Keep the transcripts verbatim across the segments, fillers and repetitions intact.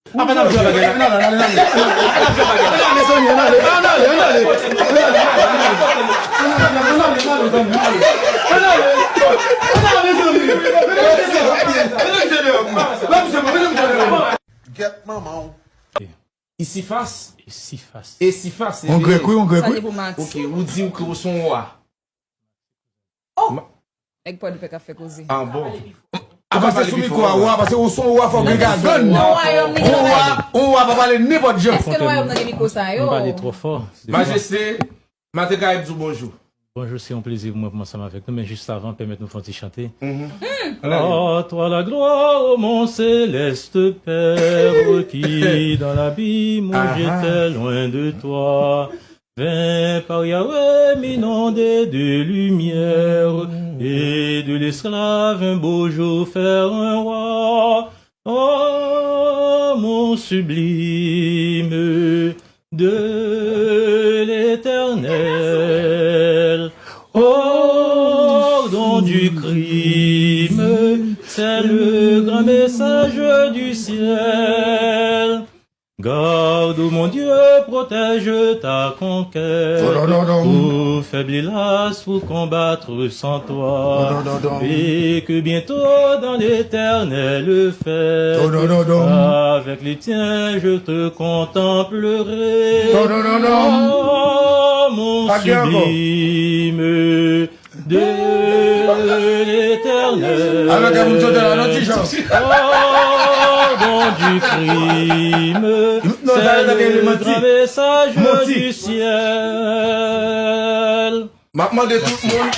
Apa n ap jwe bagay la? Ann ale, ann ale, ann ale. Ann ale, mezanmi, ann ale. Ann ale, ann ale. Ann ale, mezanmi. Gèt manman w. Isifas? Esifas. Esifas. On grèk, wi, on grèk, wi. Sa li pou Max. Ok, ou di w ke ou se yon wa. Oh! Nèg Pòdpè k ap fè koze. Ah bon? A, pase sou mikwo a, wa, pase ou se yon wa, fòk gen gagann. Nan wayòm li, on wa, on wa pa pale nenpòt jan. Èske nan wayòm nan gen mikwo sa yo? M pale twò fò. Majeste, Maten Karayib di w bonjou. Bonjou, se yon plezi pou mwen pou m ansanm avèk nou, men jis avan, pèmèt nou fè yon ti chante. Mhm. À toi la gloire, ô mon céleste Père, qui dans l'abîme où j'étais loin de toi, vint par Yahweh m'inonder de lumière, et de l'esclave un beau jour faire un roi. Oh, mon sublime de l'Éternel, hors d'onde du crime, c'est le grand message du ciel. Garde, ô mon Dieu, protège ta conquête, pour faiblir l'as pour combattre sans toi, et que bientôt dans l'Éternel fête, avec les tiens je te contemplerai. Oh, mon sublime de l'Éternel. Hors d'onde du crime, c'est le grand message du ciel. M ap mande tout moun,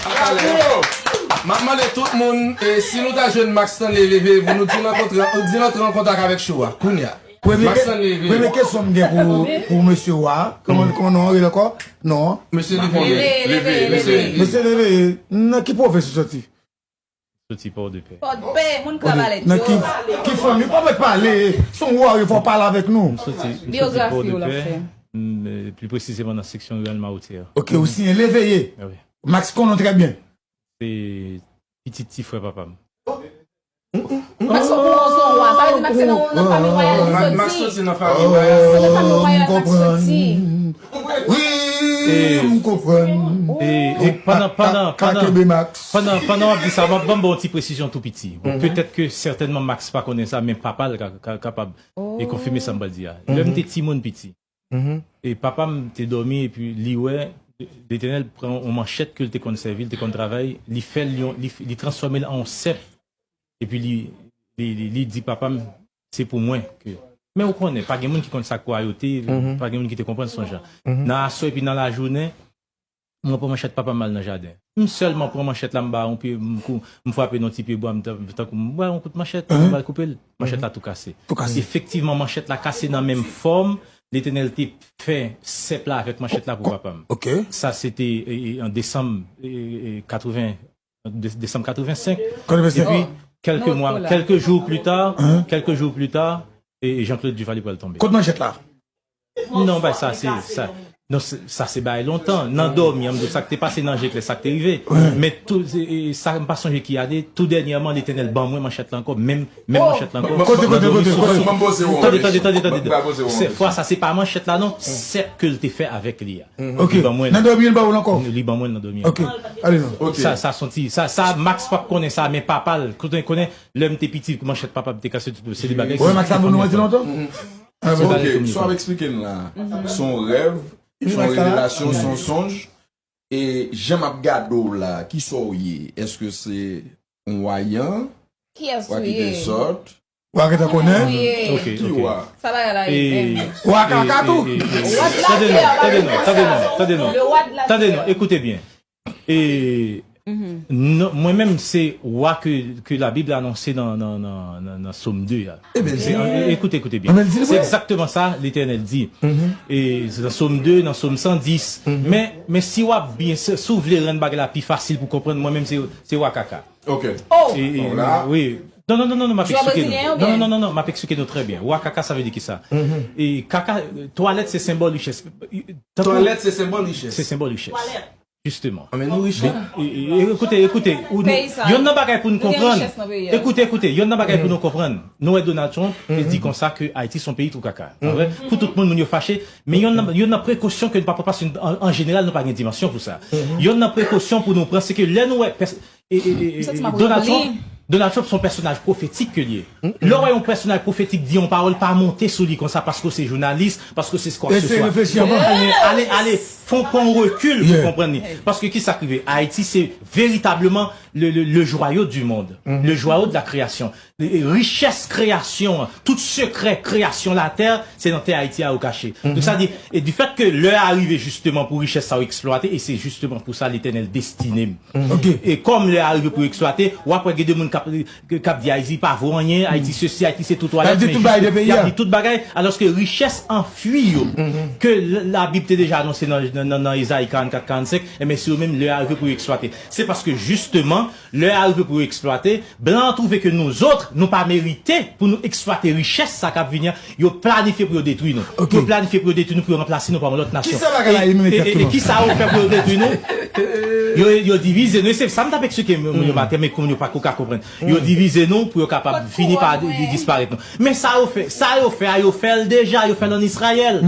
m ap mande tout moun, e, si nou ta jwenn Max Stanley, leve pou nou di l an kontra-, di l antre an kontak avèk show a, kounye a. Premye ke-, premye kesyon m gen pou, pou mesye wa, kòman, kòman non an rele ankò? Non. Mesye Leveye. Leveye, Leveye. Mesye Leveye, nan ki pwovens ou soti? Soti Pòdepè. Pòdepè, moun Kravalèt yo. Nan ki, ki fanmi? Pa mèt pale. Se yon wa, fò w pale avèk nou. M soti, m soti Pòdepè, m, e, pli presizeman nan seksyon riral Mawotè a. Ok, ou siyen Leveye. Wi. Max konnen w trè byen. Se pitit ti frè papa m. Max, ou konnen w se yon wa. Sa vle di Max se nan, nan fanmi wayal li soti. Max soti nan fanmi wayal. Se nan fanmi wayal Max soti. Wi, m konprann. E, e pandan, pandan, pandan, pandan, pandan w ap di sa, ban, ban m ba w yon ti presizyon tou piti. Bon, petèt ke sètènman Max pa konnen sa, men papa l ka, ka, kapab e konfime sa m pral di a. Lè m te timoun piti, e papa m te dòmi epi li wè Letènèl pran yon manchèt ke l te konn sèvi, l te konn travay, li fè l yon, li, li transfòme l an yon sèp. Epi li, li, li, li di papa m, se pou mwen ke. Men ou konnen, pa gen moun ki konn sa k wayote, pa gen moun ki te konprann se yon jan. Nan aswè epi nan lajounen, mwen pran manchèt papa m al nan jaden. M sèlman pran manchèt la, m ba yon pye, m kou-, m frape nan ti pye bwa, m ta-, tankou m ba yon kout manchèt, m al koupe l. Manchèt la tou kase. Tou kase. Efektivman, manchèt la kase nan menm fòm Letènèl te fè sèp la avèk manchèt la pou papa m. Ok. Sa se te, e, e, an desanm, e, e, katreven, de-, desanm katrevensenk. Katrevensenk. Epi, kèlke mwa, kèlke jou pli ta, kèlke jou pli ta, e, e Jean-Claude Duvalier pral tonbe. Kot manchèt la? Non, bay sa, se, sa, non, se, sa se bay lontan. Nan dòmi an, m di w sa k te pase nan je klè, sa k te rive. Men tou, e, e, sa, m pa sonje ki ane, tou dènyèman, Letènèl ban mwen manchèt la ankò, menm, menm manchèt la ankò. Kote, kote, kote, kote? Tande, tande, tande, tande. Se fwa sa, se pa manchèt la, non, sèp ke l te fè avèk li a. Ok. Li ban mwen l. Nan dòmi an, l ba ou l ankò? Li ban mwen l nan dòmi an. Ok. Ale non. Ok. Sa, sa se yon ti, sa, sa, Max p ap konnen sa, men papa l, kote konnen, lè m te piti, manchèt papa m te kase, tout se de bagay. Wè, Max, sa bon, nou di lontan? Ok, sa w ap eksplike n la, se yon rèv, se yon revelasyon, se yon sonj, e jan m ap gade w la, kisa w ye? Èske se yon wayan? Kiyès ou ye? Wa ki te sòt? Wa ki te konnen? Ki wa? Sa bagay la ye menm? Wa kaka tou? Tande non, tande non, tande non, tande non. Tande non, ekoute byen. E non, mwen menm, se wa ke, ke Labib la anonse nan, nan, nan, nan, nan Sòm de a. E, e, ekoute, ekoute byen. Se egzakteman sa Letènèl di. E nan Sòm de, nan Sòm san dis. Men, men si w ap byen, si, si w vle rann bagay la pi fasil pou konprann, mwen menm, se, se wa kaka. Ok. E, e, wi. Non, non, non, non, non, m ap eksplike nou. Non, non, non, non, non, m ap eksplike nou trè byen. Wa kaka, sa vle di kisa? E kaka, twalèt se senbòl richès. Twalèt se senbòl richès. Se senbòl richès. Jisteman. Men nou rich la. Ekoute, ekoute, yonn nan bagay pou nou konprann. Ekoute, ekoute, yonn nan bagay pou nou konprann. Nou wè Donald Trump te di konsa ke Ayiti se yon peyi twou kaka. Pa vre? Pou tout moun, moun yo fache. Men yonn nan, yonn nan prekosyon ke nou pa pran, paske an, an jeneral, nou pa gen dimansyon pou sa. Yonn nan prekosyon pou nou pran, se ke lè nou wè pès- e, e, e, e, Donald Trump, Donald Trump se yon pèsonaj pwofetik ke li ye. Lè w wè yon pèsonaj pwofetik di yon pawòl, pa monte sou li konsa paske w se jounalis, paske w se kwa ke se swa. Reflechi anvan. Ale, ale, fon pran yon rekil pou konprann li. Paske ki sa k rive? Ayiti se veritableman le, le, le joyau du monde, le joyau de la création. E, e, richès kreyasyon an, tout sekrè kreyasyon latè, se nan tè Ayiti a yo kache. Donk sa di, e di fèt ke lè a rive jisteman pou richès sa yo eksplwate, e se jisteman pou sa Letènèl destine m. E kòm lè a rive pou eksplwate, w ap wè gen de moun k ap, k ap di Ayiti pa vo anyen, Ayiti sesi, Ayiti se twou twalèt, men jis y ap di tout bagay, alòske richès anfui yo, ke l- Labib te deja anonse nan, nan, nan, nan Ezayi karannkat, karannsenk, enben se yo menm lè a rive pou yo eksplwate. Se paske jisteman, lè a rive pou yo eksplwate, blan an twouve ke nou zòt, nou pa merite pou nou eksplwate richès sa k ap vini an, yo planifye pou yo detwi nou. Yo planifye pou yo detwi nou, pou yo ranplase nou pa yon lòt nasyon. Kisa bagay la ye menm egzakteman? E kisa yo fè pou yo detwi nou? Yo, yo divize nou. E se sa m t ap eksplike moun yo maten, men kounye a yo pako ka konprann. Yo divize nou pou yo kapab fini pa di- disparèt nou. Men sa yo fè, sa yo fè a, yo fè l deja, yo fè l ann Izrayèl.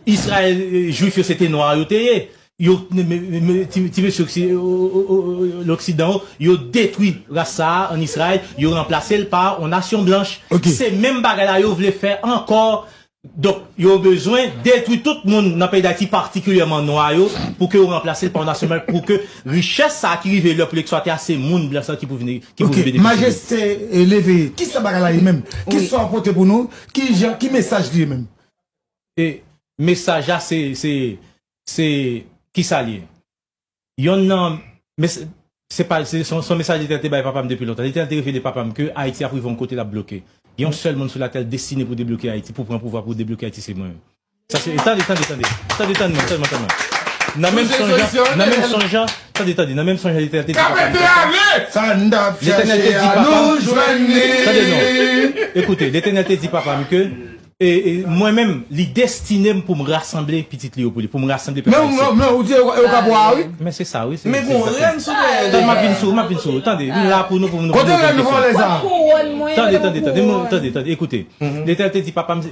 Izrayèl, e, Jwif yo se te nwa yo te ye. Yo, me- me- me- ti, ti mesye oksi- o- o- o- o- loksidan yo, yo detwi ras sa a ann Izrayèl, yo ranplase l pa yon nasyon blanch. Se menm bagay la yo vle fè ankò. Donk, yo bezwen detwi tout moun nan peyi Dayiti, patikilyèman nwa yo, pou ke yo ranplase l pa yon nasyon blanch, pou ke richès sa a ki rive lè pou l eksplwate a, se moun blan sa ki pou vini, ki pou vin benefisye de li. Majeste, e, leve, kisa bagay la ye menm? Kisa w pote pou nou? Ki jan, ki mesaj li ye menm? E mesaj la, se, se, se, kisa l ye? Yonn nan, mes- se pa, se, se, se yon mesaj Letènèl te bay papa m depi lontan. Letènèl te revele papa m ke Ayiti ap rive yon kote l ap bloke. Gen yon sèl moun sou latè l destine pou debloke Ayiti, pou pran pouvwa, pou debloke Ayiti, se mwen menm. Sa se, tande, tande, tande. Tande, tande, tande, tande, tande. Nan menm sonj an, nan menm sonj an, tande, tande, nan menm sonj an, Letènèl te di papa m ke Letènèl te di papa m, tande non. Ekoute, Letènèl te di papa m ke, e, e, mwen menm, li destine m pou m rasanble pitit li yo pou li, pou m rasanble pèp ayisyen. Men, men, men, ou di yo, yo ka bwa, wi. Men se sa, wi. Men gon rèn sou tè. Tande, m ap vin sou, m ap vin sou. Tande, m la pou nou, pou nou. Kote rèn nou vòlè sa? Tande, tande, tande, tande, tande, ekoute. Letènèl te di papa m,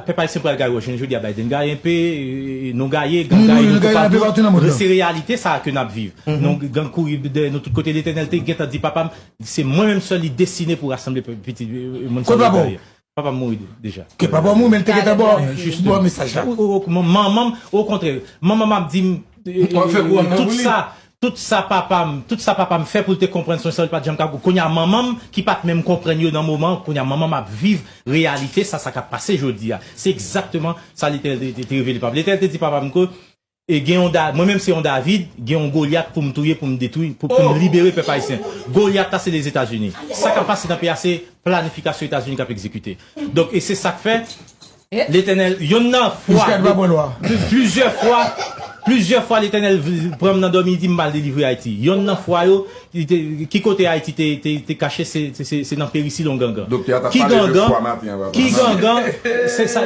pèp ayisyen pral gaye wòch. Jodi a Biden gaye enpe, e, nou gaye, gang gaye, nou koupab tou. Se reyalite sa ke n ap viv. Nou gang kouri dèyè nou tout kote. Letènèl te gentan di papa m, se mwen menm sèl li destine pou rasanble pitit, e, e, moun sa yo gaye. Papa m mouri de- deja. Ke papa m mouri, men l te gentan ba w mesaj la. Ou- ou- ou- man- Manman m, okontrè, manman m ap di m, e, e, tout sa, tout sa papa m, tout sa papa m fè pou l te konprann sonj sa yo, li pa t janm ka, kounye a manman m, ki pa t menm konprann yo nan moman, kounye a manman m ap viv reyalite sa, sa k ap pase jodi a. Se egzakteman sa Letènèl te, te, te revele papa m. Letènèl te di papa m ke, e, gen yon Da- mwen menm se yon David, gen yon Golyat pou m touye, pou m detwi, pou, pou m libere pèp ayisyen. Golyat la se Lèzetazini. Sa k ap pase nan peyi a se planifikasyon Etazini k ap egzekite. Donk, e se sa k fè Letènèl, yonn nan fwa, pli- plizyè fwa, plizyè fwa Letènèl v- pran m nan dòmi, li di m pral delivre Ayiti. Yonn nan fwa yo, li te- ki kote Ayiti te, te, te kache, se, se, se, se nan perisi yon gangan. Doktè a t ap pale de fwa maten an, papa. Ki gangan? Se sa.